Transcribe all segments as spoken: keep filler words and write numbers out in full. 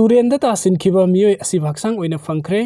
ꯇꯨꯔꯦꯟꯗ ꯇꯥꯁꯤꯟꯈꯤꯕ ꯃꯤꯑꯣꯏ ꯑꯁꯤꯕꯨ ꯍꯛꯆꯥꯡ ꯑꯣꯏꯅ ꯐꯪꯈ꯭ꯔꯦ꯫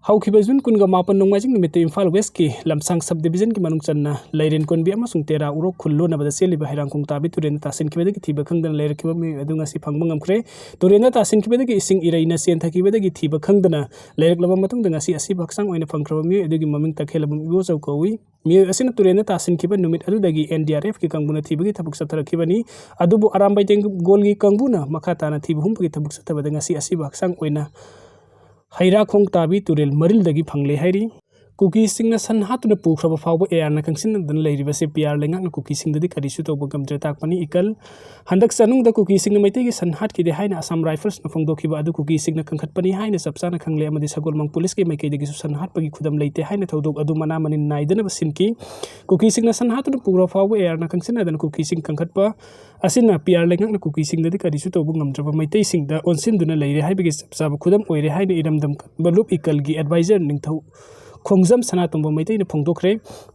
ꯍꯧꯈꯤꯕ ꯖꯨꯟ ꯀꯨꯟꯒ ꯃꯥꯄꯟ ꯅꯣꯡꯃꯥꯏꯖꯤꯡ ꯅꯨꯃꯤꯠꯇ ꯏꯝꯐꯥꯜ ꯋꯦꯁꯀꯤ ꯂꯝꯁꯥꯡ ꯁꯕ ꯗꯤꯕꯤꯖꯟꯒꯤ ꯃꯅꯨꯡ ꯆꯟꯅ ꯂꯩꯔꯦꯟ ꯀꯣꯟꯕꯤ ꯑꯃꯁꯨꯡ ꯇꯦꯔꯥ ꯎꯔꯣꯛ ꯈꯨꯜ ꯂꯣꯟꯅꯕꯗ ꯆꯦꯜꯂꯤꯕ ꯍꯩꯔꯥꯡꯈꯣꯡ ꯇꯥꯕꯤ ꯇꯨꯔꯦꯟꯗ ꯇꯥꯁꯤꯟꯈꯤꯕꯗꯒꯤ ꯊꯤꯕ ꯈꯪꯗꯅ ꯂꯩꯔꯛꯈꯤꯕ ꯃꯤꯑꯣꯏ ꯑꯗꯨ ꯉꯁꯤ ꯐꯪꯕ ꯉꯝꯈ꯭ꯔꯦ꯫ ꯇꯨꯔꯦꯟꯗ ꯇꯥꯁꯤꯟꯈꯤꯕꯗꯒꯤ ꯏꯁꯤꯡ ꯏꯔꯩꯅ ꯆꯦꯟꯊꯈꯤꯕꯗꯒꯤ ꯊꯤꯕ ꯈꯪꯗꯅ ꯂꯩꯔꯛꯂꯕ ꯃꯇꯨꯡꯗ ꯉꯁꯤ ꯑꯁꯤꯕ ꯍꯛꯆꯥꯡ ꯑꯣꯏꯅ ꯐꯪꯈ꯭ꯔꯕ ꯃꯤꯑꯣꯏ ꯑꯗꯨꯒꯤ ꯃꯃꯤꯡ ꯇꯈꯦꯜꯂꯕꯝ ꯏꯕꯣꯆꯧ ꯀꯧꯏ꯫ ꯃꯤꯑꯣꯏ ꯑꯁꯤꯅ ꯇꯨꯔꯦꯟꯗ ꯇꯥꯁꯤꯟꯈꯤꯕ ꯅꯨꯃꯤꯠ ꯑꯗꯨꯗꯒꯤ ꯑꯦꯟ ꯗꯤ ꯑꯥꯔ ꯑꯦꯐꯀꯤ ꯀꯥꯡꯕꯨꯅ ꯊꯤꯕꯒꯤ ꯊꯕꯛ ꯆꯠꯊꯔꯛꯈꯤꯕꯅꯤ꯫ ꯑꯗꯨꯕꯨ ꯑꯔꯥꯝꯕꯥꯏ ꯇꯦꯡꯒꯣꯜꯒꯤ ꯀꯥꯡꯕꯨꯅ ꯃꯈꯥ ꯇꯥꯅ ꯊꯤꯕ ꯍꯨꯝꯕꯒꯤ ꯊꯕꯛ ꯆꯠꯊꯕꯗ ꯉꯁꯤ ꯑꯁꯤꯕ ꯍꯛꯆꯥꯡ ꯑꯣꯏꯅ ꯍꯩꯔꯥꯈꯣꯡ ꯇꯥꯕꯤ ꯇꯨꯔꯦꯜ ꯃꯔꯤꯜꯗꯒꯤ ꯐꯪꯂꯦ ꯍꯥꯏꯔꯤ꯫ ꯀꯨꯀꯤꯁꯤꯡꯅ ꯁꯟ ꯍꯥꯠꯇꯨꯅ ꯄꯨꯈ꯭ꯔꯕ ꯐꯥꯎꯕ ꯑꯦ ꯑꯥꯔꯅ ꯈꯪꯁꯤꯟꯅꯗꯨꯅ ꯂꯩꯔꯤꯕꯁꯤ ꯄꯤ ꯑꯥꯔ ꯂꯩꯉꯥꯛꯅ ꯀꯨꯀꯤꯁꯤꯡꯗꯗꯤ ꯀꯔꯤꯁꯨ ꯇꯧꯕ ꯉꯝꯗ꯭ꯔꯦ ꯇꯥꯛꯄꯅꯤ꯫ ꯏꯀꯜ ꯍꯟꯗꯛ ꯆꯅꯨꯡꯗ ꯀꯨꯀꯤꯁꯤꯡꯅ ꯃꯩꯇꯩꯒꯤ ꯁꯟ ꯍꯥꯠꯈꯤꯗꯦ ꯍꯥꯏꯅ ꯑꯁꯥꯝ ꯔꯥꯏꯐꯜꯁꯅ ꯐꯣꯡꯗꯣꯛꯈꯤꯕ ꯑꯗꯨ ꯀꯨꯀꯤꯁꯤꯡꯅ ꯀꯟꯈꯠꯄꯅꯤ ꯍꯥꯏꯅ ꯆꯞ ꯆꯥꯅ ꯈꯪꯂꯦ ꯑꯃꯗꯤ ꯁꯒꯣꯜꯕꯟ ꯄꯨꯂꯤꯁꯀꯤ ꯃꯥꯏꯀꯩꯗꯒꯤꯁꯨ ꯁꯟ ꯍꯥꯠꯄꯒꯤ ꯈꯨꯗꯝ ꯂꯩꯇꯦ ꯍꯥꯏꯅ ꯊꯧꯗꯣꯛ ꯑꯗꯨ ꯃꯅꯥ ꯃꯅꯤꯟ ꯅꯥꯏꯗꯅꯕ ꯁꯤꯟꯈꯤ꯫ ꯀꯨꯀꯤꯁꯤꯡꯅ ꯁꯟ ꯍꯥꯠꯇꯨꯅ ꯄꯨꯈ꯭ꯔ ꯐꯥꯎꯕ ꯑꯦ ꯑꯥꯔꯅ ꯈꯪꯁꯤꯟꯅꯗꯅ ꯀꯨꯀꯤꯁꯤꯡ ꯀꯟꯈꯠꯄ ꯑꯁꯤꯅ ꯄꯤ ꯑꯥꯔ ꯂꯩꯉꯥꯛꯅ ꯀꯨꯀꯤꯁꯤꯡꯗꯗꯤ ꯀꯔꯤꯁꯨ ꯇꯧꯕ ꯉꯝꯗ꯭ꯔꯕ ꯃꯩꯇꯩꯁꯤꯡꯗ ꯑꯣꯟꯁꯤꯟꯗꯨꯅ ꯂꯩꯔꯦ ꯍꯥꯏꯕꯒꯤ ꯆꯞ ꯆꯥꯕ ꯈꯨꯗꯝ ꯑꯣꯏꯔꯦ ꯍꯥꯏꯅ ꯏꯔꯝꯗꯝ ꯀꯟꯕ ꯂꯨꯞ ꯏꯀꯜꯒꯤ ꯑꯦꯗꯚꯥꯏꯖꯔ ꯅꯤꯡꯊꯧ ꯈꯣꯡꯖꯝ ꯁꯅꯥꯇꯣꯝꯕ ꯃꯩꯇꯩꯅ ꯐꯣꯡꯗꯣꯛꯈ꯭ꯔꯦ꯫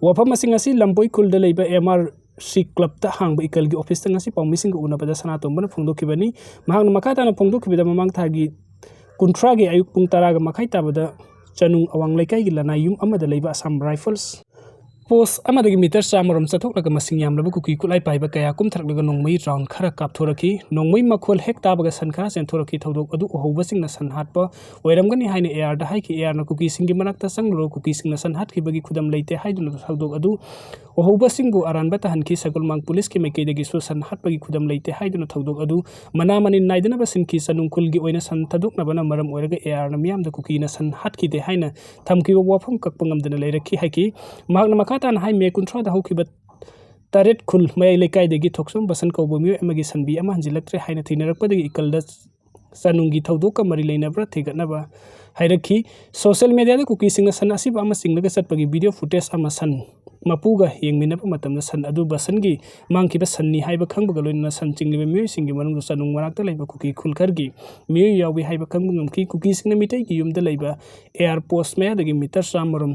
ꯋꯥꯐꯝ ꯑꯁꯤ ꯉꯁꯤ ꯂꯝꯕꯣꯏ ꯈꯨꯜꯗ ꯂꯩꯕ ꯑꯦꯝ ꯑꯥꯔ ꯁꯤ ꯀ꯭ꯂꯕꯇ ꯍꯥꯡꯕ ꯏꯀꯜꯒꯤ ꯑꯣꯐꯤꯁꯇ ꯉꯁꯤ ꯄꯥꯎꯃꯤꯁꯤꯡꯒ ꯎꯅꯕꯗ ꯁꯅꯥꯇꯣꯝꯕꯅ ꯐꯣꯡꯗꯣꯛꯈꯤꯕꯅꯤ꯫ ꯃꯍꯥꯛꯅ ꯃꯈꯥ ꯇꯥꯅ ꯐꯣꯡꯗꯣꯛꯈꯤꯕꯗ ꯃꯃꯥꯡ ꯊꯥꯒꯤ ꯀꯨꯟꯊ꯭ꯔꯥꯒꯤ ꯑꯌꯨꯛ ꯄꯨꯡ ꯇꯔꯥꯒ ꯃꯈꯥꯏ ꯇꯥꯕꯗ ꯆꯅꯨꯡ ꯑꯋꯥꯡ ꯂꯩꯀꯥꯏꯒꯤ ꯂꯅꯥꯏ ꯌꯨꯝ ꯑꯃꯗ ꯂꯩꯕ ꯑꯁꯥꯝ ꯔꯥꯏꯐꯜꯁ ꯄꯣꯁ ꯑꯃꯗꯒꯤ ꯃꯤꯇꯔ ꯆꯥꯝꯃꯔꯣꯝ ꯆꯠꯊꯣꯛꯂꯒ ꯃꯁꯤꯡ ꯌꯥꯝꯂꯕ ꯀꯨꯀꯤ ꯈꯨꯠꯂꯥꯏ ꯄꯥꯏꯕ ꯀꯌꯥ ꯀꯨꯝꯊꯔꯛꯂꯒ ꯅꯣꯡꯃꯩ ꯔꯥꯎꯟ ꯈꯔ ꯀꯥꯞꯊꯣꯔꯛꯈꯤ꯫ ꯅꯣꯡꯃꯩ ꯃꯈꯣꯜ ꯍꯦꯛ ꯇꯥꯕꯒ ꯁꯟ ꯈꯔ ꯆꯦꯟꯊꯣꯔꯛꯈꯤ꯫ ꯊꯧꯗꯣꯛ ꯑꯗꯨ ꯎꯍꯧꯕꯁꯤꯡꯅ ꯁꯟ ꯍꯥꯠꯄ ꯑꯣꯏꯔꯝꯒꯅꯤ ꯍꯥꯏꯅ ꯑꯦ ꯑꯥꯔꯗ ꯍꯥꯏꯈꯤ꯫ ꯑꯦ ꯑꯥꯔꯅ ꯀꯨꯀꯤꯁꯤꯡꯒꯤ ꯃꯅꯥꯛꯇ ꯆꯪꯂꯨꯔꯒ ꯀꯨꯀꯤꯁꯤꯡꯅ ꯁꯟ ꯍꯥꯠꯈꯤꯕꯒꯤ ꯈꯨꯗꯝ ꯂꯩꯇꯦ ꯍꯥꯏꯗꯨꯅ ꯊꯧꯗꯣꯛ ꯑꯗꯨ ꯎꯍꯧꯕꯁꯤꯡꯕꯨ ꯑꯔꯥꯟꯕ ꯇꯥꯍꯟꯈꯤ꯫ ꯁꯒꯣꯜꯃꯥꯡ ꯄꯨꯂꯤꯁꯀꯤ ꯃꯥꯏꯀꯩꯗꯒꯤꯁꯨ ꯁꯟ ꯍꯥꯠꯄꯒꯤ ꯈꯨꯗꯝ ꯂꯩꯇꯦ ꯍꯥꯏꯗꯨꯅ ꯊꯧꯗꯣꯛ ꯑꯗꯨ ꯃꯅꯥ ꯃꯅꯤꯟ ꯅꯥꯏꯗꯅꯕ ꯁꯤꯟꯈꯤ꯫ ꯆꯅꯨꯡ ꯈꯨꯜꯒꯤ ꯑꯣꯏꯅ ꯁꯟ ꯊꯥꯗꯣꯛꯅꯕꯅ ꯃꯔꯝ ꯑꯣꯏꯔꯒ ꯑꯦ ꯑꯥꯔꯅ ꯃꯤꯌꯥꯝꯗ ꯀꯨꯀꯤꯅ ꯁꯟ ꯍꯥꯠꯈꯤꯗꯦ ꯍꯥꯏꯅ ꯊꯝꯈꯤꯕ ꯋꯥꯐꯝ ꯀꯛꯄ ꯉꯝꯗꯅ ꯂꯩꯔꯛꯈꯤ ꯍꯥꯏꯈꯤ꯫ ꯃꯍꯥꯛꯅ ꯃꯈꯥ ꯇꯥꯅ ꯍꯥꯏ, ꯃꯦ ꯀꯨꯟꯊ꯭ꯔꯥꯗ ꯍꯧꯈꯤꯕ ꯇꯔꯦꯠ ꯈꯨꯜ ꯃꯌꯥꯏ ꯂꯩꯀꯥꯏꯗꯒꯤ ꯊꯣꯛꯆꯣꯝ ꯕꯁꯟ ꯀꯧꯕ ꯃꯤꯑꯣꯏ ꯑꯃꯒꯤ ꯁꯟꯕꯤ ꯑꯃ ꯍꯟꯖꯤꯜꯂꯛꯇ꯭ꯔꯦ ꯍꯥꯏꯅ ꯊꯦꯡꯅꯔꯛꯄꯗꯒꯤ ꯏꯀꯜꯗ ꯆꯅꯨꯡꯒꯤ ꯊꯧꯗꯣꯛꯀ ꯃꯔꯤ ꯂꯩꯅꯕ꯭ꯔꯥ ꯊꯤꯒꯠꯅꯕ ꯍꯥꯏꯔꯛꯈꯤ꯫ ꯁꯣꯁꯤꯌꯦꯜ ꯃꯦꯗꯤꯌꯥꯗ ꯀꯨꯀꯤꯁꯤꯡꯅ ꯁꯟ ꯑꯁꯤꯕ ꯑꯃ ꯆꯤꯡꯂꯒ ꯆꯠꯄꯒꯤ ꯚꯤꯗꯤꯑꯣ ꯐꯨꯇꯦꯖ ꯑꯃ ꯁꯟ ꯃꯄꯨꯒ ꯌꯦꯡꯃꯤꯟꯅꯕ ꯃꯇꯝꯗ ꯁꯟ ꯑꯗꯨ ꯕꯁꯟꯒꯤ ꯃꯥꯡꯈꯤꯕ ꯁꯟꯅꯤ ꯍꯥꯏꯕ ꯈꯪꯕꯒ ꯂꯣꯏꯅꯅ ꯁꯟ ꯆꯤꯡꯂꯤꯕ ꯃꯤꯑꯣꯏꯁꯤꯡꯒꯤ ꯃꯅꯨꯡꯗ ꯆꯅꯨꯡ ꯃꯅꯥꯛꯇ ꯂꯩꯕ ꯀꯨꯀꯤ ꯈꯨꯜ ꯈꯔꯒꯤ ꯃꯤꯑꯣꯏ ꯌꯥꯎꯏ ꯍꯥꯏꯕ ꯈꯪꯕ ꯉꯝꯈꯤ꯫ ꯀꯨꯀꯤꯁꯤꯡꯅ ꯃꯤꯇꯩꯒꯤ ꯌꯨꯝꯗ ꯂꯩꯕ ꯑꯦꯌꯥꯔ ꯄꯣꯁ ꯃꯌꯥꯗꯒꯤ ꯃꯤꯇꯔ ꯆꯥꯝꯃꯔꯣꯝ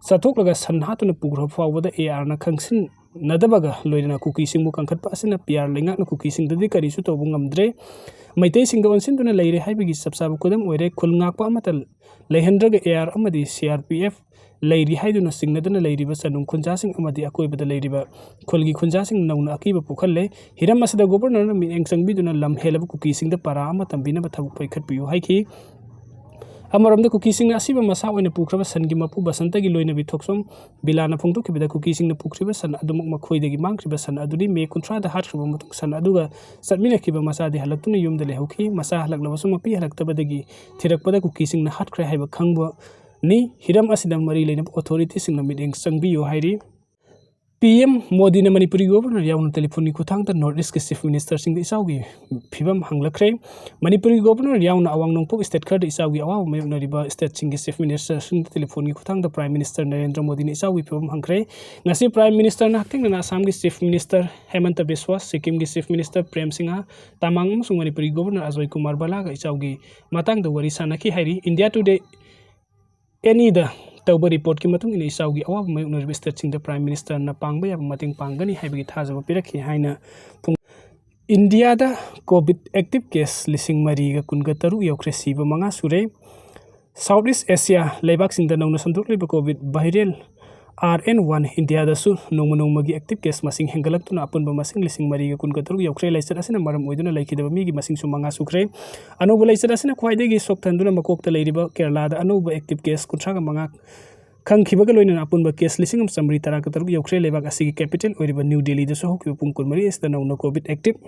ꯆꯠꯊꯣꯛꯂꯒ ꯁꯟ ꯍꯥꯠꯇꯨꯅ ꯄꯨꯈ꯭ꯔꯕ ꯐꯥꯎꯕꯗ ꯑꯦ ꯑꯥꯔꯅ ꯈꯪꯁꯤꯟ ꯅꯗꯕꯒ ꯂꯣꯏꯅꯅ ꯀꯨꯀꯤꯁꯤꯡꯕꯨ ꯀꯟꯈꯠꯄ ꯑꯁꯤꯅ ꯄꯤꯌꯥꯔ ꯂꯩꯉꯥꯛꯅ ꯀꯨꯀꯤꯁꯤꯡꯗꯗꯤ ꯀꯔꯤꯁꯨ ꯇꯧꯕ ꯉꯝꯗ꯭ꯔꯦ꯫ ꯃꯩꯇꯩꯁꯤꯡꯗ ꯑꯣꯟꯁꯤꯟꯗꯨꯅ ꯂꯩꯔꯦ ꯍꯥꯏꯕꯒꯤ ꯆꯞ ꯆꯥꯕ ꯈꯨꯗꯝ ꯑꯣꯏꯔꯦ꯫ ꯈꯨꯜ ꯉꯥꯛꯄ ꯑꯃꯠꯇ ꯂꯩꯍꯟꯗ꯭ꯔꯒ AR ꯑꯃꯗꯤ CRPF ꯂꯩꯔꯤ ꯍꯥꯏꯗꯨꯅ ꯆꯤꯡꯅꯗꯨꯅ ꯂꯩꯔꯤꯕ ꯆꯅꯨꯡ ꯈꯨꯟꯖꯥꯁꯤꯡ ꯑꯃꯗꯤ ꯑꯀꯣꯏꯕꯗ ꯂꯩꯔꯤꯕ ꯈꯨꯜꯒꯤ ꯈꯨꯟꯖꯥꯁꯤꯡ ꯅꯧꯅ ꯑꯀꯤꯕ ꯄꯣꯛꯍꯜꯂꯦ꯫ ꯍꯤꯔꯝ ꯑꯁꯤꯗ ꯒꯣꯕꯔꯅꯔꯅ ꯃꯤꯠꯌꯦꯡ ꯆꯪꯕꯤꯗꯨꯅ ꯂꯝ ꯍꯦꯜꯂꯕ ꯀꯨꯀꯤꯁꯤꯡꯗ ꯄꯔꯥ ꯑꯃ ꯇꯝꯕꯤꯅꯕ ꯊꯕꯛ ꯄꯥꯏꯈꯠꯄꯤꯌꯨ ꯍꯥꯏꯈꯤ꯫ ꯑꯃꯔꯣꯝꯗ ꯀꯨꯀꯤꯁꯤꯡꯅ ꯑꯁꯤꯕ ꯃꯁꯥ ꯑꯣꯏꯅ ꯄꯨꯈ꯭ꯔꯕ ꯁꯟꯒꯤ ꯃꯄꯨ ꯕꯁꯟꯇꯒꯤ ꯂꯣꯏꯅꯕꯤ ꯊꯣꯛꯆꯣꯝ ꯕꯤꯂꯥꯅ ꯐꯣꯡꯗꯣꯛꯈꯤꯕꯗ, ꯀꯨꯀꯤꯁꯤꯡꯅ ꯄꯨꯈ꯭ꯔꯤꯕ ꯁꯟ ꯑꯗꯨꯃꯛ ꯃꯈꯣꯏꯗꯒꯤ ꯃꯥꯡꯈ꯭ꯔꯤꯕ ꯁꯟ ꯑꯗꯨꯅꯤ꯫ ꯃꯦ ꯀꯨꯟꯊ꯭ꯔꯥꯗ ꯍꯥꯠꯈ꯭ꯔꯕ ꯃꯇꯨꯡ ꯁꯟ ꯑꯗꯨꯒ ꯆꯠꯃꯤꯟꯅꯈꯤꯕ ꯃꯆꯥꯗꯤ ꯍꯜꯂꯛꯇꯨꯅ ꯌꯨꯝꯗ ꯂꯩꯍꯧꯈꯤ꯫ ꯃꯆꯥ ꯍꯜꯂꯛꯂꯕꯁꯨ ꯃꯄꯤ ꯍꯜꯂꯛꯇꯕꯗꯒꯤ ꯊꯤꯔꯛꯄꯗ ꯀꯨꯀꯤꯁꯤꯡꯅ ꯍꯥꯠꯈ꯭ꯔꯦ ꯍꯥꯏꯕ ꯈꯪꯕꯅꯤ꯫ ꯍꯤꯔꯝ ꯑꯁꯤꯗ ꯃꯔꯤ ꯂꯩꯅꯕ ꯑꯣꯊꯣꯔꯤꯇꯤꯁꯤꯡꯅ ꯃꯤꯠꯌꯦꯡ ꯆꯪꯕꯤꯌꯨ ꯍꯥꯏꯔꯤ꯫ ꯄꯤ ꯑꯦꯝ ꯃꯣꯗꯤꯅ ꯃꯅꯤꯄꯨꯔꯒꯤ ꯒꯣꯕꯔꯅꯔ ꯌꯥꯎꯅ ꯇꯦꯂꯤꯐꯣꯟꯒꯤ ꯈꯨꯠꯊꯥꯡꯗ ꯅꯣꯔꯠ ꯏꯁꯀꯤ ꯆꯤꯐ ꯃꯤꯅꯤꯁꯇꯔꯁꯤꯡꯗ ꯏꯆꯥꯎꯒꯤ ꯐꯤꯕꯝ ꯍꯪꯂꯛꯈ꯭ꯔꯦ꯫ ꯃꯅꯤꯄꯨꯔꯒꯤ ꯒꯣꯕꯔꯅꯔ ꯌꯥꯎꯅ ꯑꯋꯥꯡ ꯅꯣꯡꯄꯣꯛ ꯁ꯭ꯇꯦꯠ ꯈꯔꯗ ꯏꯆꯥꯎꯒꯤ ꯑꯋꯥꯕ ꯃꯥꯌꯣꯛꯅꯔꯤꯕ ꯁ꯭ꯇꯦꯠꯁꯤꯡꯒꯤ ꯆꯤꯐ ꯃꯤꯅꯤꯁꯇꯔꯁꯤꯡꯗ ꯇꯦꯂꯤꯐꯣꯟꯒꯤ ꯈꯨꯠꯊꯥꯡꯗ ꯄ꯭ꯔꯥꯏꯝ ꯃꯤꯅꯤꯁꯇꯔ ꯅꯔꯦꯟꯗ꯭ꯔ ꯃꯣꯗꯤꯅ ꯏꯆꯥꯎꯒꯤ ꯐꯤꯕꯝ ꯍꯪꯈ꯭ꯔꯦ꯫ ꯉꯁꯤ ꯄ꯭ꯔꯥꯏꯝ ꯃꯤꯅꯤꯁꯇꯔꯅ ꯍꯛꯊꯦꯡꯅꯅ ꯑꯁꯥꯝꯒꯤ ꯆꯤꯐ ꯃꯤꯅꯤꯁꯇꯔ ꯍꯦꯃꯟꯇ ꯕꯤꯁ꯭ꯋꯥ, ꯁꯤꯛꯀꯤꯝꯒꯤ ꯆꯤꯐ ꯃꯤꯅꯤꯁꯇꯔ ꯄ꯭ꯔꯦꯝ ꯁꯤꯡꯍ ꯇꯃꯥꯡ ꯑꯃꯁꯨꯡ ꯃꯅꯤꯄꯨꯔꯒꯤ ꯒꯣꯕꯔꯅꯔ ꯑꯖꯣꯏ ꯀꯨꯃꯥꯔ ꯕꯂꯥꯒ ꯏꯆꯥꯎꯒꯤ ꯃꯇꯥꯡꯗ ꯋꯥꯔꯤ ꯁꯥꯅꯈꯤ ꯍꯥꯏꯔꯤ꯫ ꯏꯟꯗꯤꯌꯥ ꯇꯨꯗꯦ ꯑꯦꯅꯤꯗ ꯇꯧꯕ ꯔꯤꯄꯣꯔꯠꯀꯤ ꯃꯇꯨꯡ ꯏꯟꯅ, ꯏꯆꯥꯎꯒꯤ ꯑꯋꯥꯕ ꯃꯥꯌꯣꯛꯅꯔꯤꯕ ꯁ꯭ꯇꯦꯠꯁꯤꯡꯗ ꯄ꯭ꯔꯥꯏꯝ ꯃꯤꯅꯤꯁꯇꯔꯅ ꯄꯥꯡꯕ ꯌꯥꯕ ꯃꯇꯦꯡ ꯄꯥꯡꯒꯅꯤ ꯍꯥꯏꯕꯒꯤ ꯊꯥꯖꯕ ꯄꯤꯔꯛꯈꯤ ꯍꯥꯏꯅ ꯐꯣꯡ-, ꯏꯟꯗꯤꯌꯥꯗ ꯀꯣꯚꯤꯗ ꯑꯦꯛꯇꯤꯚ ꯀꯦꯁ ꯂꯤꯁꯤꯡ ꯃꯔꯤꯒ ꯀꯨꯟꯒ ꯇꯔꯨꯛ ꯌꯧꯈ꯭ꯔꯦ, ꯁꯤꯕ ꯃꯉꯥ ꯁꯨꯔꯦ꯫ ꯁꯥꯎꯠ ꯏꯁ ꯑꯦꯁꯤꯌꯥ ꯂꯩꯕꯥꯛꯁꯤꯡꯗ ꯅꯧꯅ ꯁꯟꯗꯣꯛꯂꯤꯕ Covid viral R N one ꯏꯟꯗꯤꯌꯥꯗꯁꯨ ꯅꯣꯡꯃ ꯅꯣꯡꯃꯒꯤ ꯑꯦꯛꯇꯤꯚ ꯀꯦꯁ ꯃꯁꯤꯡ ꯍꯦꯟꯒꯠꯂꯛꯇꯨꯅ ꯑꯄꯨꯟꯕ ꯃꯁꯤꯡ ꯂꯤꯁꯤꯡ ꯃꯔꯤꯒ ꯀꯨꯟꯒ ꯇꯔꯨꯛ ꯌꯧꯈ꯭ꯔꯦ꯫ ꯂꯥꯏꯆꯠ ꯑꯁꯤꯅ ꯃꯔꯝ ꯑꯣꯏꯗꯨꯅ ꯂꯩꯈꯤꯗꯕ ꯃꯤꯒꯤ ꯃꯁꯤꯡꯁꯨ ꯃꯉꯥ ꯁꯨꯈ꯭ꯔꯦ꯫ ꯑꯅꯧꯕ ꯂꯥꯏꯆꯠ ꯑꯁꯤꯅ ꯈ꯭ꯋꯥꯏꯗꯒꯤ ꯁꯣꯛꯊꯟꯗꯨꯅ ꯃꯀꯣꯛꯇ ꯂꯩꯔꯤꯕ ꯀꯦꯔꯂꯥꯗ ꯑꯅꯧꯕ ꯑꯦꯛꯇꯤꯚ ꯀꯦꯁ ꯀꯨꯟꯊ꯭ꯔꯥꯒ ꯃꯉꯥ ꯈꯪꯈꯤꯕꯒ ꯂꯣꯏꯅꯅ ꯑꯄꯨꯟꯕ ꯀꯦꯁ ꯂꯤꯁꯤꯡ ꯑꯃ ꯆꯥꯃꯔꯤ ꯇꯔꯥꯒ ꯇꯔꯨꯛ ꯌꯧꯈ꯭ꯔꯦ꯫ ꯂꯩꯕꯥꯛ ꯑꯁꯤꯒꯤ ꯀꯦꯄꯤꯇꯦꯜ ꯑꯣꯏꯔꯤꯕ ꯅ꯭ꯌꯨ ꯗꯦꯜꯂꯤꯗꯁꯨ ꯍꯧꯈꯤꯕ ꯄꯨꯡ ꯀꯨꯟꯃꯔꯤ ꯑꯁꯤꯗ ꯅꯧꯅ ꯀꯣꯚꯤꯗ ꯑꯦꯛꯇꯤꯚ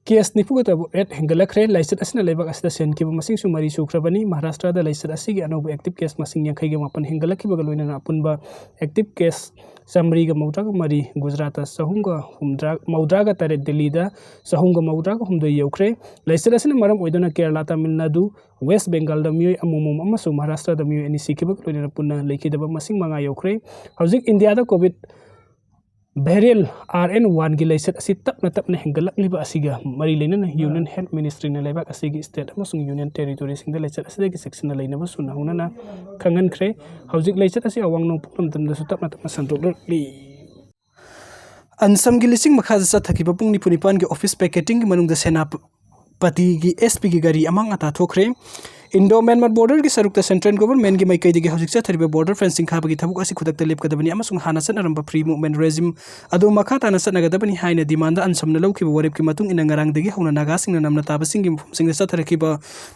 ꯀꯦꯁ ꯅꯤꯐꯨꯒ ꯇꯔꯦꯠ ꯍꯦꯟꯒꯠꯂꯛꯈ꯭ꯔꯦ꯫ ꯂꯥꯏꯆꯠ ꯑꯁꯤꯅ ꯂꯩꯕꯥꯛ ꯑꯁꯤꯗ ꯁꯤꯍꯟꯈꯤꯕ ꯃꯁꯤꯡꯁꯨ ꯃꯔꯤ ꯁꯨꯈ꯭ꯔꯕꯅꯤ꯫ ꯃꯍꯥꯔꯥꯁꯇ꯭ꯔꯗ ꯂꯥꯏꯆꯠ ꯑꯁꯤꯒꯤ ꯑꯅꯧꯕ ꯑꯦꯛꯇꯤꯚ ꯀꯦꯁ ꯃꯁꯤꯡ ꯌꯥꯡꯈꯩꯒ ꯃꯥꯄꯟ ꯍꯦꯟꯒꯠꯂꯛꯈꯤꯕꯒ ꯂꯣꯏꯅꯅ ꯑꯄꯨꯟꯕ ꯑꯦꯛꯇꯤꯚ ꯀꯦꯁ ꯆꯥꯃꯔꯤꯒ ꯃꯧꯗ꯭ꯔꯥꯒ ꯃꯔꯤ, ꯒꯨꯖꯔꯥꯠꯇ ꯆꯍꯨꯝꯒ ꯍꯨꯝꯗ꯭ꯔꯥ, ꯃꯧꯗ꯭ꯔꯥꯒ ꯇꯔꯦꯠ, ꯗꯤꯜꯂꯤꯗ ꯆꯍꯨꯝꯒ ꯃꯧꯗ꯭ꯔꯥꯒ ꯍꯨꯝꯗꯣꯏ ꯌꯧꯈ꯭ꯔꯦ꯫ ꯂꯥꯏꯆꯠ ꯑꯁꯤꯅ ꯃꯔꯝ ꯑꯣꯏꯗꯨꯅ ꯀꯦꯔꯂꯥ, ꯇꯥꯃꯤꯜ ꯅꯥꯗꯨ, ꯋꯦꯁ ꯕꯦꯡꯒꯥꯜꯗ ꯃꯤꯑꯣꯏ ꯑꯃꯃꯝ ꯑꯃꯁꯨꯡ ꯃꯍꯥꯔꯥꯁꯇ꯭ꯔꯗ ꯃꯤꯑꯣꯏ ꯑꯅꯤ ꯁꯤꯈꯤꯕꯒ ꯂꯣꯏꯅꯅ ꯄꯨꯟꯅ ꯂꯩꯈꯤꯗꯕ ꯃꯁꯤꯡ ꯃꯉꯥ ꯌꯧꯈ꯭ꯔꯦ꯫ ꯍꯧꯖꯤꯛ ꯏꯟꯗꯤꯌꯥꯗ ꯀꯣꯚꯤꯗ ꯚꯦꯔꯤꯌꯦꯟ ꯑꯥꯔ ꯑꯦꯟ ꯋꯥꯟꯒꯤ ꯂꯥꯏꯆꯠ ꯑꯁꯤ ꯇꯞꯅ ꯇꯞꯅ ꯍꯦꯟꯒꯠꯂꯛꯂꯤꯕ ꯑꯁꯤꯒ ꯃꯔꯤ ꯂꯩꯅꯅ ꯌꯨꯅꯤꯌꯟ ꯍꯦꯜꯊ ꯃꯤꯅꯤꯁꯇ꯭ꯔꯤꯅ ꯂꯩꯕꯥꯛ ꯑꯁꯤꯒꯤ ꯁ꯭ꯇꯦꯠ ꯑꯃꯁꯨꯡ ꯌꯨꯅꯤꯌꯟ ꯇꯦꯔꯤꯇꯣꯔꯤꯁꯤꯡꯗ ꯂꯥꯏꯆꯠ ꯑꯁꯤꯗꯒꯤ ꯆꯦꯛꯁꯤꯟꯅ ꯂꯩꯅꯕꯁꯨ ꯅꯧꯍꯧꯅꯅ ꯈꯪꯍꯟꯈ꯭ꯔꯦ꯫ ꯍꯧꯖꯤꯛ ꯂꯥꯏꯆꯠ ꯑꯁꯤ ꯑꯋꯥꯡ ꯅꯣꯡꯄꯣꯛ ꯂꯝꯗꯝꯗꯁꯨ ꯇꯞꯅ ꯇꯞꯅ ꯁꯟꯗꯣꯛꯂꯛꯂꯤ꯫ ꯑꯟꯁꯝꯒꯤ ꯂꯤꯁꯤꯡ ꯃꯈꯥꯗ ꯆꯠꯊꯈꯤꯕ ꯄꯨꯡ ꯅꯤꯐꯨ ꯅꯤꯄꯥꯟꯒꯤ ꯑꯣꯐꯤꯁ ꯄꯦꯀꯦꯇꯤꯡꯒꯤ ꯃꯅꯨꯡꯗ ꯁꯦꯅꯥꯄꯇꯤꯒꯤ ꯑꯦꯁ ꯄꯤꯒꯤ ꯒꯥꯔꯤ ꯑꯃꯥꯡ ꯑꯇꯥ ꯊꯣꯛꯈ꯭ꯔꯦ꯫ ꯏꯟꯗꯣ ꯃ꯭ꯌꯥꯟꯃꯥꯔ ꯕꯣꯔꯗꯔꯒꯤ ꯁꯔꯨꯛꯇ ꯁꯦꯟꯇ꯭ꯔꯦꯜ ꯒꯣꯚꯔꯟꯃꯦꯟꯠꯒꯤ ꯃꯥꯏꯀꯩꯗꯒꯤ ꯍꯧꯖꯤꯛ ꯆꯠꯊꯔꯤꯕ ꯕꯣꯔꯗꯔ ꯐꯦꯟꯁꯤꯡ ꯈꯥꯕꯒꯤ ꯊꯕꯛ ꯑꯁꯤ ꯈꯨꯗꯛꯇ ꯂꯦꯞꯀꯗꯕꯅꯤ ꯑꯃꯁꯨꯡ ꯍꯥꯟꯅ ꯆꯠꯅꯔꯝꯕ ꯐ꯭ꯔꯤ ꯃꯨꯚꯃꯦꯟꯠ ꯔꯦꯖꯤꯝ ꯑꯗꯨ ꯃꯈꯥ ꯇꯥꯅ ꯆꯠꯅꯒꯗꯕꯅꯤ ꯍꯥꯏꯅ ꯗꯤꯃꯥꯟꯗ ꯑꯟꯁꯝꯅ ꯂꯧꯈꯤꯕ ꯋꯥꯔꯦꯞꯀꯤ ꯃꯇꯨꯡ ꯏꯟꯅ ꯉꯔꯥꯡꯗꯒꯤ ꯍꯧꯅ ꯅꯥꯒꯥꯁꯤꯡꯅ ꯅꯝꯅ ꯇꯥꯕꯁꯤꯡꯒꯤ ꯃꯐꯝꯁꯤꯡꯗ ꯆꯠꯊꯔꯛꯈꯤꯕ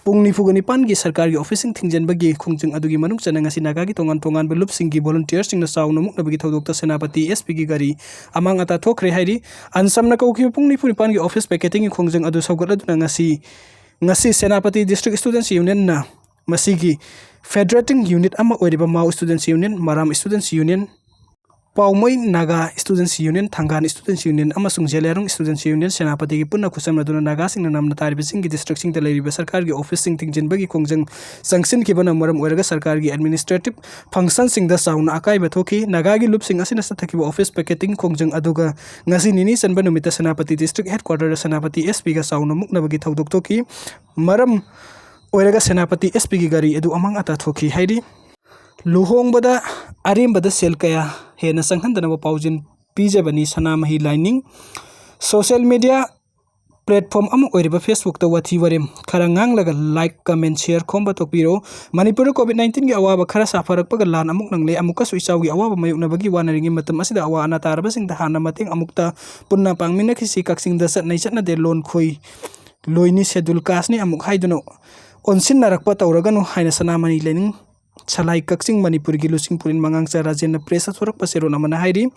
ꯄꯨꯡ ꯅꯤꯐꯨꯒ ꯅꯤꯄꯥꯟꯒꯤ ꯁꯔꯀꯥꯔꯒꯤ ꯑꯣꯐꯤꯁꯁꯤꯡ ꯊꯤꯡꯖꯤꯟꯕꯒꯤ ꯈꯣꯡꯖꯪ ꯑꯗꯨꯒꯤ ꯃꯅꯨꯡ ꯆꯟꯅ ꯉꯁꯤ ꯅꯥꯒꯥꯒꯤ ꯇꯣꯉꯥꯟ ꯇꯣꯉꯥꯟꯕ ꯂꯨꯞꯁꯤꯡꯒꯤ ꯚꯣꯂꯨꯟꯇꯤꯌꯔꯁꯤꯡꯅ ꯆꯥꯎꯅ ꯃꯨꯛꯅꯕꯒꯤ ꯊꯧꯗꯣꯛꯇ ꯁꯦꯅꯥꯄꯇꯤ ꯑꯦꯁ ꯄꯤꯒꯤ ꯒꯥꯔꯤ ꯑꯃꯥꯡ ꯑꯇꯥ ꯊꯣꯛꯈ꯭ꯔꯦ ꯍꯥꯏꯔꯤ꯫ ꯑꯟꯁꯝꯅ ꯀꯧꯈꯤꯕ ꯄꯨꯡ ꯅꯤꯐꯨ ꯅꯤꯄꯥꯟꯒꯤ ꯑꯣꯐꯤꯁ ꯄꯦꯀꯦꯇꯤꯡꯒꯤ ꯈꯣꯡꯖꯪ ꯑꯗꯨ ꯁꯧꯒꯠꯂꯗꯨꯅ ꯉꯁꯤ, ꯉꯁꯤ ꯁꯦꯅꯥꯄꯇꯤ ꯗꯤꯁꯇ꯭ꯔꯤꯛ ꯁ꯭ꯇꯨꯗꯦꯟꯠꯁ ꯌꯨꯅꯤꯌꯟꯅ ꯃꯁꯤꯒꯤ ꯐꯦꯗꯔꯦꯇꯤꯡ ꯌꯨꯅꯤꯠ ꯑꯃ ꯑꯣꯏꯔꯤꯕ ꯃꯥꯎ ꯁ꯭ꯇꯨꯗꯦꯟꯠꯁ ꯌꯨꯅꯤꯌꯟ, ꯃꯔꯥꯝ ꯁ꯭ꯇꯨꯗꯦꯟꯠꯁ ꯌꯨꯅꯤꯌꯟ, ꯄꯥꯎꯃꯩ ꯅꯥꯒꯥ ꯁ꯭ꯇꯨꯗꯦꯟꯠꯁ ꯌꯨꯅꯤꯌꯟ, ꯊꯪꯒꯥꯜ ꯁ꯭ꯇꯨꯗꯦꯟꯠꯁ ꯌꯨꯅꯤꯌꯟ ꯑꯃꯁꯨꯡ ꯖꯦꯂꯤꯌꯥꯡꯔꯣꯡ ꯁ꯭ꯇꯨꯗꯦꯟꯠꯁ ꯌꯨꯅꯤꯌꯟ ꯁꯦꯅꯥꯄꯇꯤꯒꯤ ꯄꯨꯟꯅ ꯈꯨꯠꯁꯝꯅꯗꯨꯅ ꯅꯥꯒꯥꯁꯤꯡꯅ ꯅꯝꯅ ꯇꯥꯔꯤꯕꯁꯤꯡꯒꯤ ꯗꯤꯁꯇ꯭ꯔꯤꯛꯁꯤꯡꯗ ꯂꯩꯔꯤꯕ ꯁꯔꯀꯥꯔꯒꯤ ꯑꯣꯐꯤꯁꯁꯤꯡ ꯊꯤꯡꯖꯤꯟꯕꯒꯤ ꯈꯣꯡꯖꯪ ꯆꯪꯁꯤꯟꯈꯤꯕꯅ ꯃꯔꯝ ꯑꯣꯏꯔꯒ ꯁꯔꯀꯥꯔꯒꯤ ꯑꯦꯗꯃꯤꯅꯤꯁꯇ꯭ꯔꯦꯇꯤꯚ ꯐꯪꯁꯟꯁꯤꯡꯗ ꯆꯥꯎꯅ ꯑꯀꯥꯏꯕ ꯊꯣꯛꯈꯤ꯫ ꯅꯥꯒꯥꯒꯤ ꯂꯨꯞꯁꯤꯡ ꯑꯁꯤꯅ ꯆꯠꯊꯈꯤꯕ ꯑꯣꯐꯤꯁ ꯄꯦꯀꯦꯇꯤꯡ ꯈꯣꯡꯖꯪ ꯑꯗꯨꯒ ꯉꯁꯤ ꯅꯤꯅꯤ ꯆꯟꯕ ꯅꯨꯃꯤꯠꯇ ꯁꯦꯅꯥꯄꯇꯤ ꯗꯤꯁꯇ꯭ꯔꯤꯛ ꯍꯦꯗꯀ꯭ꯋꯥꯇꯔꯗ ꯁꯦꯅꯥꯄꯇꯤ ꯑꯦꯁ ꯄꯤꯒ ꯆꯥꯎꯅ ꯃꯨꯛꯅꯕꯒꯤ ꯊꯧꯗꯣꯛ ꯊꯣꯛꯈꯤ꯫ ꯃꯔꯝ ꯑꯣꯏꯔꯒ ꯁꯦꯅꯥꯄꯇꯤ ꯑꯦꯁ ꯄꯤꯒꯤ ꯒꯥꯔꯤ ꯑꯗꯨ ꯑꯃꯥꯡ ꯑꯇꯥ ꯊꯣꯛꯈꯤ ꯍꯥꯏꯔꯤ꯫ ꯂꯨꯍꯣꯡꯕꯗ ꯑꯔꯦꯝꯕꯗ ꯁꯦꯜ ꯀꯌꯥ ꯍꯦꯟꯅ ꯆꯪꯍꯟꯗꯅꯕ ꯄꯥꯎꯖꯦꯜ ꯄꯤꯖꯕꯅꯤ ꯁꯅꯥꯃꯍꯤ ꯂꯥꯏꯅꯤꯡ꯫ ꯁꯣꯁꯤꯌꯦꯜ ꯃꯤꯗꯤꯌꯥ ꯄ꯭ꯂꯦꯠꯐꯣꯝ ꯑꯃ ꯑꯣꯏꯔꯤꯕ ꯐꯦꯁꯕꯨꯛꯇ ꯋꯥꯊꯤ ꯋꯥꯔꯦꯝ ꯈꯔ ꯉꯥꯡꯂꯒ ꯂꯥꯏꯛ, ꯀꯃꯦꯟ, ꯁꯤꯌꯔ ꯈꯣꯝꯕ ꯇꯣꯛꯄꯤꯔꯣ꯫ ꯃꯅꯤꯄꯨꯔꯗ ꯀꯣꯚꯤꯗ ꯅꯥꯏꯟꯇꯤꯟꯒꯤ ꯑꯋꯥꯕ ꯈꯔ ꯁꯥꯐꯔꯛꯄꯒ ꯂꯥꯟ ꯑꯃꯨꯛ ꯅꯪꯂꯦ꯫ ꯑꯃꯨꯛꯀꯁꯨ ꯏꯆꯥꯎꯒꯤ ꯑꯋꯥꯕ ꯃꯥꯌꯣꯛꯅꯕꯒꯤ ꯋꯥꯅꯔꯤꯉꯩ ꯃꯇꯝ ꯑꯁꯤꯗ ꯑꯋꯥ ꯑꯅꯥ ꯇꯥꯔꯕꯁꯤꯡꯗ ꯍꯥꯟꯅ ꯃꯇꯦꯡ ꯑꯃꯨꯛꯇ ꯄꯨꯟꯅ ꯄꯥꯡꯃꯤꯟꯅꯈꯤꯁꯤ꯫ ꯀꯛꯆꯤꯡꯗ ꯆꯠꯅꯩ ꯆꯠꯅꯗꯦ, ꯂꯣꯟ ꯈꯣꯏ ꯂꯣꯏꯅꯤ, ꯁꯦꯗꯨꯜ ꯀꯥꯁꯅꯤ ꯑꯃꯨꯛ ꯍꯥꯏꯗꯨꯅ ꯑꯣꯟꯁꯤꯟꯅꯔꯛꯄ ꯇꯧꯔꯒꯅꯨ ꯍꯥꯏꯅ ꯁꯅꯥꯃꯍꯤ ꯂꯥꯏꯅꯤꯡ ꯁꯂꯥꯏ ꯀꯛꯆꯤꯡ ꯃꯅꯤꯄꯨꯔꯒꯤ ꯂꯨꯆꯤꯡ ꯄꯨꯔꯦꯜ ꯃꯉꯥꯡꯆꯥ ꯔꯥꯖꯦꯟꯅ ꯄ꯭ꯔꯦꯁꯇ ꯊꯣꯔꯛꯄ ꯆꯦꯔꯣꯜ ꯑꯃꯅ ꯍꯥꯏꯔꯤ꯫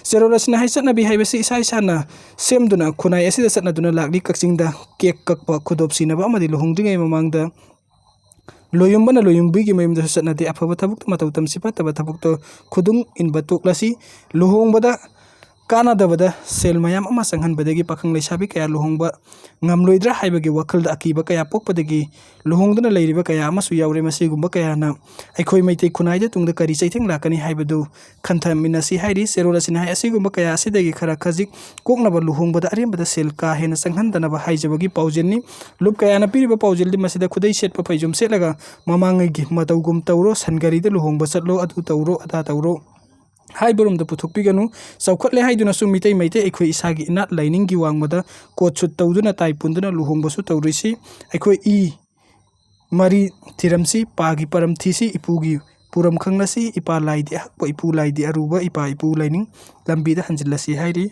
ꯆꯦꯔꯣꯜ ꯑꯁꯤꯅ ꯍꯥꯏ ꯆꯠꯅꯕꯤ ꯍꯥꯏꯕꯁꯤ ꯏꯁꯥ ꯏꯁꯥꯅ ꯁꯦꯝꯗꯨꯅ ꯈꯨꯟꯅꯥꯏ ꯑꯁꯤꯗ ꯆꯠꯅꯗꯨꯅ ꯂꯥꯛꯂꯤ꯫ ꯀꯛꯆꯤꯡꯗ ꯀꯦꯛ ꯀꯛꯄ, ꯈꯨꯗꯣꯞ ꯁꯤꯅꯕ ꯑꯃꯗꯤ ꯂꯨꯍꯣꯡꯗ꯭ꯔꯤꯉꯩ ꯃꯃꯥꯡꯗ ꯂꯣꯌꯨꯝꯕꯅ ꯂꯣꯌꯨꯝꯕꯤꯒꯤ ꯃꯌꯨꯝꯗꯁꯨ ꯆꯠꯅꯗꯦ꯫ ꯑꯐꯕ ꯊꯕꯛꯇ ꯃꯇꯧ ꯇꯝꯁꯤ, ꯐꯠꯇꯕ ꯊꯕꯛꯇ ꯈꯨꯗꯨꯡ ꯏꯟꯕ ꯇꯣꯛꯂꯁꯤ꯫ ꯂꯨꯍꯣꯡꯕꯗ ꯀꯥꯟꯅꯗꯕꯗ ꯁꯦꯜ ꯃꯌꯥꯝ ꯑꯃ ꯆꯪꯍꯟꯕꯗꯒꯤ ꯄꯥꯈꯪ ꯂꯩꯁꯥꯕꯤ ꯀꯌꯥ ꯂꯨꯍꯣꯡꯕ ꯉꯝꯂꯣꯏꯗ꯭ꯔꯥ ꯍꯥꯏꯕꯒꯤ ꯋꯥꯈꯜꯗ ꯑꯀꯤꯕ ꯀꯌꯥ ꯄꯣꯛꯄꯗꯒꯤ ꯂꯨꯍꯣꯡꯗꯨꯅ ꯂꯩꯔꯤꯕ ꯀꯌꯥ ꯑꯃꯁꯨ ꯌꯥꯎꯔꯦ꯫ ꯃꯁꯤꯒꯨꯝꯕ ꯀꯌꯥꯅ ꯑꯩꯈꯣꯏ ꯃꯩꯇꯩ ꯈꯨꯟꯅꯥꯏꯗ ꯇꯨꯡꯗ ꯀꯔꯤ ꯆꯩꯊꯦꯡ ꯂꯥꯛꯀꯅꯤ ꯍꯥꯏꯕꯗꯨ ꯈꯟꯊꯃꯤꯟꯅꯁꯤ ꯍꯥꯏꯔꯤ꯫ ꯆꯦꯔꯣꯜ ꯑꯁꯤꯅ ꯍꯥꯏ, ꯑꯁꯤꯒꯨꯝꯕ ꯀꯌꯥ ꯑꯁꯤꯗꯒꯤ ꯈꯔ ꯈꯖꯤꯛ ꯀꯣꯛꯅꯕ ꯂꯨꯍꯣꯡꯕꯗ ꯑꯔꯦꯝꯕꯗ ꯁꯦꯜ ꯀꯥ ꯍꯦꯟꯅ ꯆꯪꯍꯟꯗꯅꯕ ꯍꯥꯏꯖꯕꯒꯤ ꯄꯥꯎꯖꯦꯜꯅꯤ꯫ ꯂꯨꯞ ꯀꯌꯥꯅ ꯄꯤꯔꯤꯕ ꯄꯥꯎꯖꯦꯜꯗꯤ ꯃꯁꯤꯗ ꯈꯨꯗꯩ ꯁꯦꯠꯄ ꯐꯩꯖꯣꯝ ꯁꯦꯠꯂꯒ ꯃꯃꯥꯡꯉꯩꯒꯤ ꯃꯇꯧꯒꯨꯝ ꯇꯧꯔꯣ, ꯁꯟꯒꯥꯔꯤꯗ ꯂꯨꯍꯣꯡꯕ ꯆꯠꯂꯣ, ꯑꯗꯨ ꯇꯧꯔꯣ, ꯑꯗꯥ ꯇꯧꯔꯣ, ꯍꯥꯏꯕꯔꯣꯝꯗ ꯄꯨꯊꯣꯛꯄꯤꯒꯅꯨ꯫ ꯆꯥꯎꯈꯠꯂꯦ ꯍꯥꯏꯗꯨꯅꯁꯨ ꯃꯤꯇꯩ ꯃꯩꯇꯩ ꯑꯩꯈꯣꯏ ꯏꯁꯥꯒꯤ ꯏꯅꯥꯠ ꯂꯥꯏꯅꯤꯡꯒꯤ ꯋꯥꯡꯃꯗ ꯀꯣꯠ ꯁꯨꯠ ꯇꯧꯗꯨꯅ ꯇꯥꯏ ꯄꯨꯟꯗꯨꯅ ꯂꯨꯍꯣꯡꯕꯁꯨ ꯇꯧꯔꯣꯏꯁꯤ꯫ ꯑꯩꯈꯣꯏ ꯏ ꯃꯔꯤ ꯊꯤꯔꯝꯁꯤ, ꯄꯥꯒꯤ ꯄꯔꯝ ꯊꯤꯁꯤ, ꯏꯄꯨꯒꯤ ꯄꯨꯔꯝ ꯈꯪꯂꯁꯤ, ꯏꯄꯥ ꯂꯥꯏꯗꯤ ꯑꯍꯛꯄ, ꯏꯄꯨ ꯂꯥꯏꯗꯤ ꯑꯔꯨꯕ, ꯏꯄꯥ ꯏꯄꯨ ꯂꯥꯏꯅꯤꯡ ꯂꯝꯕꯤꯗ ꯍꯟꯖꯤꯜꯂꯁꯤ ꯍꯥꯏꯔꯤ꯫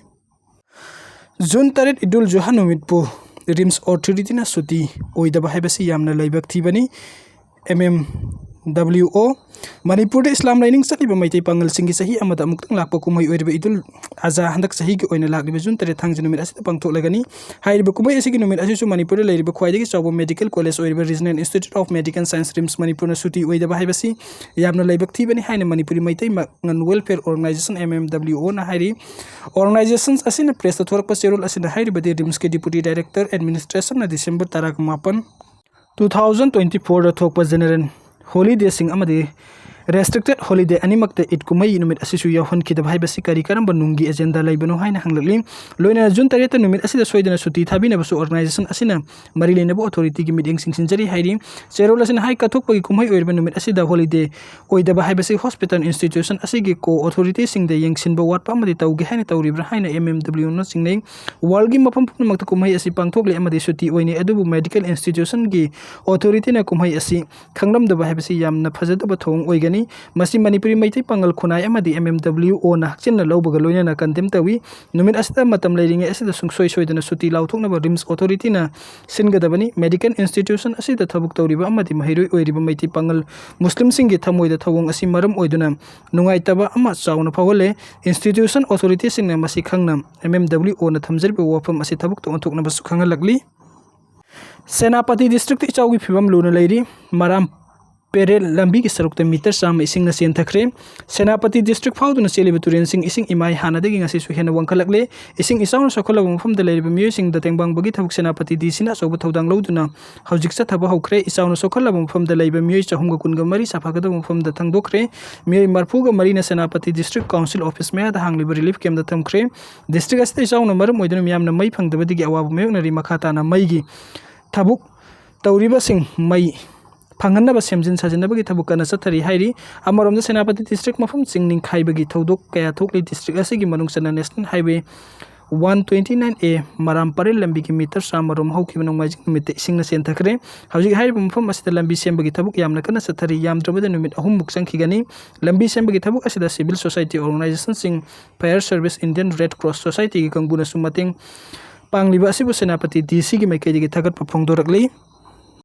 ꯖꯨꯟ ꯇꯔꯦꯠ ꯏꯗꯨꯜ ꯖꯨꯍꯥ ꯅꯨꯃꯤꯠꯄꯨ ꯔꯤꯝꯁ ꯑꯣꯊꯣꯔꯤꯇꯤꯅ ꯁꯨꯇꯤ ꯑꯣꯏꯗꯕ ꯍꯥꯏꯕꯁꯤ ꯌꯥꯝꯅ ꯂꯥꯏꯕꯛ ꯊꯤꯕꯅꯤ꯫ ꯑꯦꯝ ꯑꯦꯝ ꯗꯕ꯭ꯂꯤꯎ ꯑꯣ꯫ ꯃꯅꯤꯄꯨꯔꯗ ꯏꯁꯂꯥꯝ ꯂꯥꯏꯅꯤꯡ ꯆꯠꯂꯤꯕ ꯃꯩꯇꯩ ꯄꯥꯉꯜꯁꯤꯡꯒꯤ ꯆꯍꯤ ꯑꯃꯗ ꯑꯃꯨꯛꯇꯪ ꯂꯥꯛꯄ ꯀꯨꯝꯍꯩ ꯑꯣꯏꯔꯤꯕ ꯏꯗꯨꯜ ꯑꯖꯥ ꯍꯟꯗꯛ ꯆꯍꯤꯒꯤ ꯑꯣꯏꯅ ꯂꯥꯛꯂꯤꯕ ꯖꯨꯟ ꯇꯔꯦꯠ ꯊꯥꯡꯖ ꯅꯨꯃꯤꯠ ꯑꯁꯤꯗ ꯄꯥꯡꯊꯣꯛꯂꯒꯅꯤ꯫ ꯍꯥꯏꯔꯤꯕ ꯀꯨꯝꯍꯩ ꯑꯁꯤꯒꯤ ꯅꯨꯃꯤꯠ ꯑꯁꯤꯁꯨ ꯃꯅꯤꯄꯨꯔꯗ ꯂꯩꯔꯤꯕ ꯈ꯭ꯋꯥꯏꯗꯒꯤ ꯆꯥꯎꯕ ꯃꯦꯗꯤꯀꯦꯜ ꯀꯣꯂꯦꯖ ꯑꯣꯏꯔꯤꯕ Regional Institute of Medical Science, RIMS ꯃꯅꯤꯄꯨꯔꯅ ꯁꯨꯇꯤ ꯑꯣꯏꯗꯕ ꯍꯥꯏꯕꯁꯤ ꯌꯥꯝꯅ ꯂꯥꯏꯕꯛ ꯊꯤꯕꯅꯤ ꯍꯥꯏꯅ Manipuri Meitei Mangal welfare organisation, M M W ꯑꯣꯅ ꯍꯥꯏꯔꯤ꯫ ꯑꯣꯔꯒꯅꯥꯏꯖꯦꯁꯟ ꯑꯁꯤꯅ ꯄ꯭ꯔꯦꯁꯇ ꯊꯣꯔꯛꯄ ꯆꯦꯔꯣꯜ ꯑꯁꯤꯗ ꯍꯥꯏꯔꯤꯕꯗꯤ ꯔꯤꯝꯁꯀꯤ ꯗꯤꯄꯨꯇꯤ ꯗꯥꯏꯔꯦꯛꯇꯔ ꯑꯦꯗꯃꯤꯅꯤꯁꯇ꯭ꯔꯦꯁꯟꯅ ꯗꯤꯁꯦꯝꯕꯔ ꯇꯔꯥꯃꯥꯄꯟ, two thousand twenty fourꯗ ꯊꯣꯛꯄ ꯖꯦꯅꯔꯦꯜ ꯍꯣꯂꯤꯗꯦꯁꯤꯡ ꯑꯃꯗꯤ ꯔꯦꯁꯇ꯭ꯔꯤꯛꯇꯦꯠ ꯍꯣꯂꯤꯗꯦ ꯑꯅꯤꯃꯛꯇ ꯏꯗ ꯀꯨꯝꯍꯩ ꯅꯨꯃꯤꯠ ꯑꯁꯤꯁꯨ ꯌꯥꯎꯍꯟꯈꯤꯗꯕ ꯍꯥꯏꯕꯁꯤ ꯀꯔꯤ ꯀꯔꯝꯕ ꯅꯨꯡꯒꯤ ꯑꯦꯖꯦꯟꯗꯥ ꯂꯩꯕꯅꯣ ꯍꯥꯏꯅ ꯍꯪꯂꯛꯂꯤ꯫ ꯂꯣꯏꯅꯅ ꯖꯨꯟ ꯇꯔꯦꯠꯇ ꯅꯨꯃꯤꯠ ꯑꯁꯤꯗ ꯁꯣꯏꯗꯅ ꯁꯨꯇꯤ ꯊꯥꯕꯤꯅꯕꯁꯨ ꯑꯣꯔꯒꯅꯥꯏꯖꯦꯁꯟ ꯑꯁꯤꯅ ꯃꯔꯤ ꯂꯩꯅꯕ ꯑꯣꯊꯣꯔꯤꯇꯤꯒꯤ ꯃꯤꯠꯌꯦꯡ ꯆꯤꯡꯁꯤꯟꯖꯔꯤ ꯍꯥꯏꯔꯤ꯫ ꯆꯦꯔꯣꯜ ꯑꯁꯤꯅ ꯍꯥꯏ, ꯀꯠꯊꯣꯛꯄꯒꯤ ꯀꯨꯝꯍꯩ ꯑꯣꯏꯔꯤꯕ ꯅꯨꯃꯤꯠ ꯑꯁꯤꯗ ꯍꯣꯂꯤꯗꯦ ꯑꯣꯏꯗꯕ ꯍꯥꯏꯕꯁꯤ ꯍꯣꯁꯄꯤꯇꯥꯜ ꯏꯟꯁꯇꯤꯇ꯭ꯌꯨꯁꯟ ꯑꯁꯤꯒꯤ ꯀꯣ ꯑꯣꯊꯣꯔꯤꯇꯤꯁꯤꯡꯗ ꯌꯦꯡꯁꯤꯟꯕ ꯋꯥꯠꯄ ꯑꯃꯗꯤ ꯇꯧꯒꯦ ꯍꯥꯏꯅ ꯇꯧꯔꯤꯕ꯭ꯔꯥ ꯍꯥꯏꯅ ꯑꯦꯝ ꯑꯦꯝ ꯗꯕ꯭ꯂꯤꯎꯅ ꯆꯤꯡꯅꯩ꯫ ꯋꯥꯔꯜꯒꯤ ꯃꯐꯝ ꯄꯨꯝꯅꯃꯛꯇ ꯀꯨꯝꯍꯩ ꯑꯁꯤ ꯄꯥꯡꯊꯣꯛꯂꯤ ꯑꯃꯗꯤ ꯁꯨꯇꯤ ꯑꯣꯏꯅꯩ, ꯑꯗꯨꯕꯨ ꯃꯦꯗꯤꯀꯦꯜ ꯏꯟꯁꯇꯤꯇ꯭ꯌꯨꯁꯟꯒꯤ ꯑꯣꯊꯣꯔꯤꯇꯤꯅ ꯀꯨꯝꯍꯩ ꯑꯁꯤ ꯈꯪꯂꯝꯗꯕ ꯍꯥꯏꯕꯁꯤ ꯌꯥꯝꯅ ꯐꯖꯗꯕ ꯊꯧꯑꯣꯡ ꯑꯣꯏꯒꯅꯤ꯫ ꯃꯁꯤ ꯃꯅꯤꯄꯨꯔꯤ ꯃꯩꯇꯩ ꯄꯥꯉꯜ ꯈꯨꯟꯅꯥꯏ ꯑꯃꯗꯤ ꯑꯦꯝ ꯑꯦꯝ ꯗꯕ꯭ꯂꯤꯎ ꯑꯣꯅ ꯍꯛꯆꯤꯟꯅ ꯂꯧꯕꯒ ꯂꯣꯏꯅꯅ ꯀꯟꯗꯦꯝ ꯇꯧꯏ꯫ ꯅꯨꯃꯤꯠ ꯑꯁꯤꯗ ꯃꯇꯝ ꯂꯩꯔꯤꯉꯩ ꯑꯁꯤꯗ ꯁꯨꯡꯁꯣꯏ ꯁꯣꯏꯗꯅ ꯁꯨꯇꯤ ꯂꯥꯎꯊꯣꯛꯅꯕ ꯔꯤꯝꯁ ꯑꯣꯊꯣꯔꯤꯇꯤꯅ ꯁꯤꯟꯒꯗꯕꯅꯤ꯫ ꯃꯦꯗꯤꯀꯦꯜ ꯏꯟꯁꯇꯤꯇ꯭ꯌꯨꯁꯟ ꯑꯁꯤꯗ ꯊꯕꯛ ꯇꯧꯔꯤꯕ ꯑꯃꯗꯤ ꯃꯍꯩꯔꯣꯏ ꯑꯣꯏꯔꯤꯕ ꯃꯩꯇꯩ ꯄꯥꯉꯜ ꯃꯨꯁꯂꯤꯝꯁꯤꯡꯒꯤ ꯊꯃꯣꯏꯗ ꯊꯧꯑꯣꯡ ꯑꯁꯤ ꯃꯔꯝ ꯑꯣꯏꯗꯨꯅ ꯅꯨꯡꯉꯥꯏꯇꯕ ꯑꯃ ꯆꯥꯎꯅ ꯐꯥꯎꯍꯜꯂꯦ꯫ ꯏꯟꯁꯇꯤꯇ꯭ꯌꯨꯁꯟ ꯑꯣꯊꯣꯔꯤꯇꯤꯁꯤꯡꯅ ꯃꯁꯤ ꯈꯪꯅ ꯑꯦꯝ ꯑꯦꯝ ꯗꯕ꯭ꯂꯤꯎ ꯑꯣꯅ ꯊꯝꯖꯔꯤꯕ ꯋꯥꯐꯝ ꯑꯁꯤ ꯊꯕꯛꯇ ꯑꯣꯟꯊꯣꯛꯅꯕꯁꯨ ꯈꯪꯍꯜꯂꯛꯂꯤ꯫ ꯁꯦꯅꯥꯄꯇꯤ ꯗꯤꯁꯇ꯭ꯔꯤꯛꯇ ꯏꯆꯥꯎꯒꯤ ꯐꯤꯕꯝ ꯂꯨꯅ ꯂꯩꯔꯤ꯫ ꯃꯔꯥꯝ ꯄꯦꯔꯦꯜ ꯂꯝꯕꯤꯒꯤ ꯁꯔꯨꯛꯇ ꯃꯤꯇꯔ ꯆꯥꯝꯃ ꯏꯁꯤꯡꯅ ꯆꯦꯟꯊꯈ꯭ꯔꯦ꯫ ꯁꯦꯅꯥꯄꯇꯤ ꯗꯤꯁꯇ꯭ꯔꯤꯛ ꯐꯥꯎꯗꯨꯅ ꯆꯦꯜꯂꯤꯕ ꯇꯨꯔꯦꯜꯁꯤꯡ ꯏꯁꯤꯡ ꯏꯃꯥꯏ ꯍꯥꯟꯅꯗꯒꯤ ꯉꯁꯤꯁꯨ ꯍꯦꯟꯅ ꯋꯥꯡꯈꯠꯂꯛꯂꯦ꯫ ꯏꯁꯤꯡ ꯏꯆꯥꯎꯅ ꯁꯣꯛꯍꯜꯂꯕ ꯃꯐꯝꯗ ꯂꯩꯔꯤꯕ ꯃꯤꯑꯣꯏꯁꯤꯡꯗ ꯇꯦꯡꯕꯥꯡꯕꯒꯤ ꯊꯕꯛ ꯁꯦꯅꯥꯄꯇꯤ ꯗꯤ ꯁꯤꯅ ꯑꯆꯧꯕ ꯊꯧꯗꯥꯡ ꯂꯧꯗꯨꯅ ꯍꯧꯖꯤꯛ ꯆꯠꯊꯕ ꯍꯧꯈ꯭ꯔꯦ꯫ ꯏꯆꯥꯎꯅ ꯁꯣꯛꯍꯜꯂꯕ ꯃꯐꯝꯗ ꯂꯩꯕ ꯃꯤꯑꯣꯏ ꯆꯍꯨꯝꯒ ꯀꯨꯟꯒ ꯃꯔꯤ ꯁꯥꯐꯒꯗꯕ ꯃꯐꯝꯗ ꯊꯥꯡꯗꯣꯛꯈ꯭ꯔꯦ꯫ ꯃꯤꯑꯣꯏ ꯃꯔꯤꯐꯨꯒ ꯃꯔꯤꯅ ꯁꯦꯅꯥꯄꯇꯤ ꯗꯤꯁꯇ꯭ꯔꯤꯛ ꯀꯥꯎꯟꯁꯤꯜ ꯑꯣꯐꯤꯁ ꯃꯌꯥꯗ ꯍꯥꯡꯂꯤꯕ ꯔꯤꯂꯤꯐ ꯀꯦꯝꯞꯇ ꯊꯝꯈ꯭ꯔꯦ꯫ ꯗꯤꯁꯇ꯭ꯔꯤꯛ ꯑꯁꯤꯗ ꯏꯆꯥꯎꯅ ꯃꯔꯝ ꯑꯣꯏꯗꯨꯅ ꯃꯤꯌꯥꯝꯅ ꯃꯩ ꯐꯪꯗꯕꯗꯒꯤ ꯑꯋꯥꯕ ꯃꯥꯌꯣꯛꯅꯔꯤ꯫ ꯃꯈꯥ ꯇꯥꯅ ꯃꯩꯒꯤ ꯊꯕꯛ ꯇꯧꯔꯤꯕꯁꯤꯡ ꯃꯩ ꯐꯪꯍꯟꯅꯕ ꯁꯦꯝꯖꯤꯟ ꯁꯥꯖꯤꯟꯅꯕꯒꯤ ꯊꯕꯛ ꯀꯟꯅ ꯆꯠꯊꯔꯤ ꯍꯥꯏꯔꯤ꯫ ꯑꯃꯔꯣꯝꯗ ꯁꯦꯅꯥꯄꯇꯤ ꯗꯤꯁꯇ꯭ꯔꯤꯛ ꯃꯐꯝꯁꯤꯡ ꯅꯤꯡꯈꯥꯏꯕꯒꯤ ꯊꯧꯗꯣꯛ ꯀꯌꯥ ꯊꯣꯛꯂꯤ꯫ ꯗꯤꯁꯇ꯭ꯔꯤꯛ ꯑꯁꯤꯒꯤ ꯃꯅꯨꯡ ꯆꯟꯅ national highway one twenty nine A ꯃꯔꯥꯝ ꯄꯔꯦꯜ ꯂꯝꯕꯤꯒꯤ ꯃꯤꯇꯔ ꯆꯥꯝꯃꯔꯣꯝ ꯍꯧꯈꯤꯕ ꯅꯣꯡꯃꯥꯏꯖꯤꯡ ꯅꯨꯃꯤꯠꯇ ꯏꯁꯤꯡꯅ ꯆꯦꯟꯊꯈ꯭ꯔꯦ꯫ ꯍꯧꯖꯤꯛ ꯍꯥꯏꯔꯤꯕ ꯃꯐꯝ ꯑꯁꯤꯗ ꯂꯝꯕꯤ ꯁꯦꯝꯕꯒꯤ ꯊꯕꯛ ꯌꯥꯝꯅ ꯀꯟꯅ ꯆꯠꯊꯔꯤ꯫ ꯌꯥꯝꯗ꯭ꯔꯕꯗ ꯅꯨꯃꯤꯠ ꯑꯍꯨꯝꯃꯨꯛ ꯆꯪꯈꯤꯒꯅꯤ꯫ ꯂꯝꯕꯤ ꯁꯦꯝꯕꯒꯤ ꯊꯕꯛ ꯑꯁꯤꯗ civil society organization ꯁꯤꯡ, Fire Service, Indian Red Cross Society ꯒꯤ ꯀꯥꯡꯕꯨꯅꯁꯨ ꯃꯇꯦꯡ ꯄꯥꯡꯂꯤꯕ ꯑꯁꯤꯕꯨ ꯁꯦꯅꯥꯄꯇꯤ ꯗꯤ ꯁꯤꯒꯤ ꯃꯥꯏꯀꯩꯗꯒꯤ ꯊꯥꯒꯠꯄ ꯐꯣꯡꯗꯣꯔꯛꯂꯤ꯫